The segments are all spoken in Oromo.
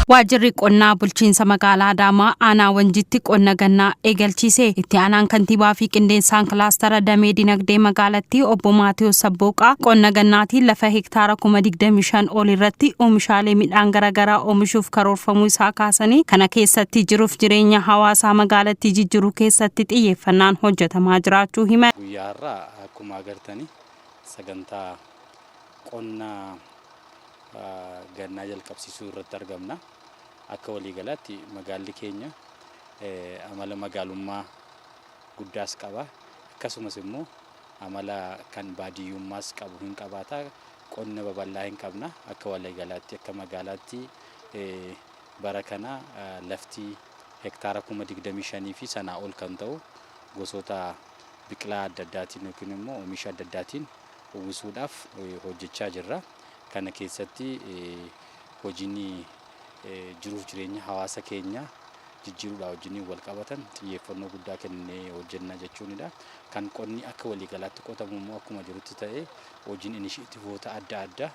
Waajjirri qonnaa bulchiinsa magaalaa Adaamaa aanaa Wanjiitti qonna gannaa eegalchiise. Itti aanaan kantiibaa fi qindeessaan kilaastara damee dinagdee magaalattii obbo Maatiyoo Sabbooqaa qonna gannaatiin lafa hektaara 25,000 ol irratti oomishaalee midhaan garaagaraa oomishuuf karoorfamuu isaa kaasanii, kana keessatti jiruuf jireenya hawaasaa magaalattii jijjiiruu keessatti xiyyeeffannaan hojjetamaa jiraachuu himan. Guyyaa har'aa akkuma agartanii sagantaa qonna gannaa jalqabsiisuu irratti argamna. Akka waliigalaatti magaalli keenya amala magaalummaa guddaas qaba. Akkasumas immoo amala kan baadiyyummaas qabu hin qabaata. Qonna babal'aa hin qabna. Akka waliigalaatti akka magaalaatti bara kana lafti hektaara 25,000 fi sanaa ol kan ta'u gosoota biqilaa adda addaatiin yookiin immoo oomisha adda addaatiin uwwisuudhaaf hojjechaa jirra. Kana keessatti hojiin jiruuf jireenya hawaasa keenyaa jijjiiruudhaa wajjiniin wal qabatan xiyyeeffannoo guddaa kennee hojjenna jechuunidha. Kan qonni akka waliigalaatti qotamu immoo akkuma jirutti ta'ee, hojiin inisheetivoota adda addaa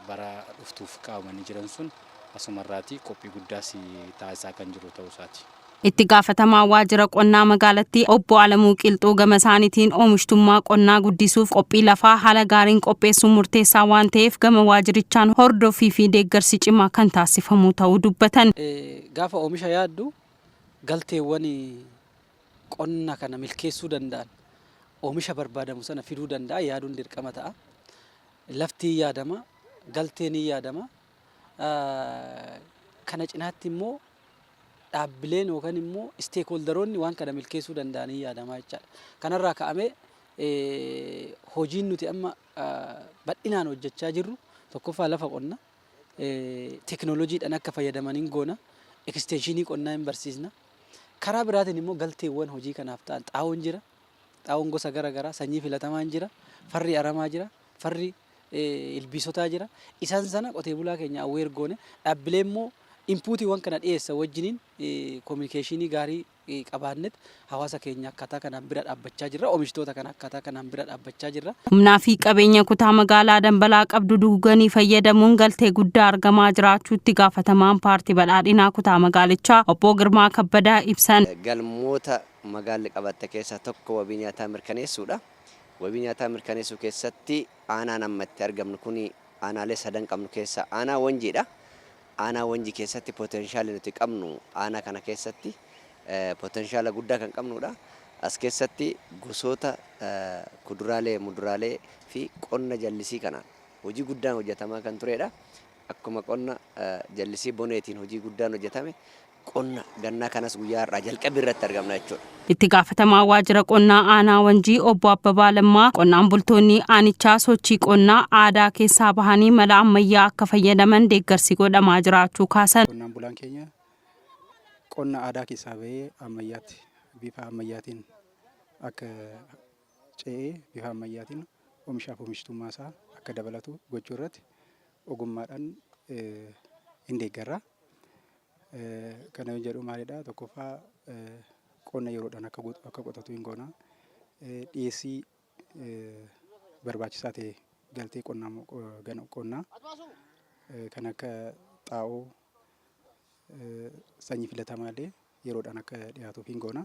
bara dhuftuuf qabamanii jiran sun asumarraatii qophii guddaas taasisaa kan jiru ta'uu isaati. Itti gaafatamaa waajjira qonnaa magaalattii obbo Alamuu Qilxuu gama isaaniitiin, oomishtummaa qonnaa guddisuuf qophii lafaa haala gaariin qopheessuun murteessaa waan ta'eef, gama waajjirichaan hordoffii fi deeggarsi cimaa kan taasifamu ta'uu dubbatan. Gaafa oomisha yaaddu, galteewwan qonna kana milkeessuu danda'an, oomisha barbaadamu sana fiduu danda'a yaaduun dirqama ta'a. Lafti yaadama, galteen yaadama. Kana cinaatti immoo dhaabbileen yookaan immoo stakeholderoonni waan kana milkeessuu danda'anii yaadamaa jechaadha. Kanarraa ka'amee hojiin nuti amma bal'inaan hojjechaa jirru, tokkoffaa lafa qonna teekinooloojiidhaan akka fayyadamaniin goona, ekstenshinii qonnaa hin barsiisna. Karaa biraatiin immoo galteewwan hojii kanaaf ta'an, xaa'oon jira. Xaa'oon gosa gara garaa, sanyii filatamaan jira. Farri aramaa jira. Farri ilbiisotaa jira. Isaan sana qotee bulaa keenya aware goone, dhaabbilee immoo inputiiwwan kana dhiyeessan wajjiniin communicationii gaarii qabaannet hawaasa keenya akkaataa kanaan bira dhaabbachaa jirra. Oomishtoota kana akkaataa kanaan bira dhaabbachaa jirra. Humnaa fi qabeenya kutaa magaalaa Dambalaa qabdu duuganii fayyadamuun galtee guddaa argamaa jiraachuutti gaafatamaan paartii badhaadhinaa kutaa magaalichaa obbo Girmaa Kabbadaa ibsan. Galmoota magaalli qabatte keessaa tokko wabii nyaataa mirkaneessuudha. Wabii nyaataa mirkaneessuu keessatti aanaan amma itti argamnu kun aanaalee sadan qabnu keessaa aanaa Wanjiidha. Aanaa Wanjii keessatti potentialli nuti qabnu, aanaa kana keessatti potentiala guddaa kan qabnudha. As keessatti gosoota kuduraalee, muduraalee fi qonna jallisii kanaan hojii guddaan hojjetamaa kan turedha. Akkuma qonna jallisii boneetiin hojii guddaan hojjetame, qonna gannaa kanas guyyaa har'aa jalqabii irratti argamna jechuudha. Itti gaafatamaa waajjira qonnaa aanaa Wanjii obbo Abbabaa Lammaa, qonnaan bultoonni aanichaa sochii qonnaa aadaa keessaa bahanii mala ammayyaa akka fayyadaman deeggarsi godhamaa jiraachuu kaasan. Qonnaan bulaan keenya qonna aadaa keessaa bahee ammayyaatti, bifa ammayyaatiin akka ce'ee, bifa ammayyaatiin oomishaaf oomishtummaa isaa akka dabalatu gochuu irratti ogummaadhaan hin deeggarra. Kana yoo jedhu maalidha? Tokkoffaa, qonna yeroodhaan akka qotatu hin goona. Dhiyeessii barbaachisaa ta'e, galtee qonnaa kan akka xaa'oo, sanyii filatamaa illee yeroodhaan akka dhiyaatuuf hin goona.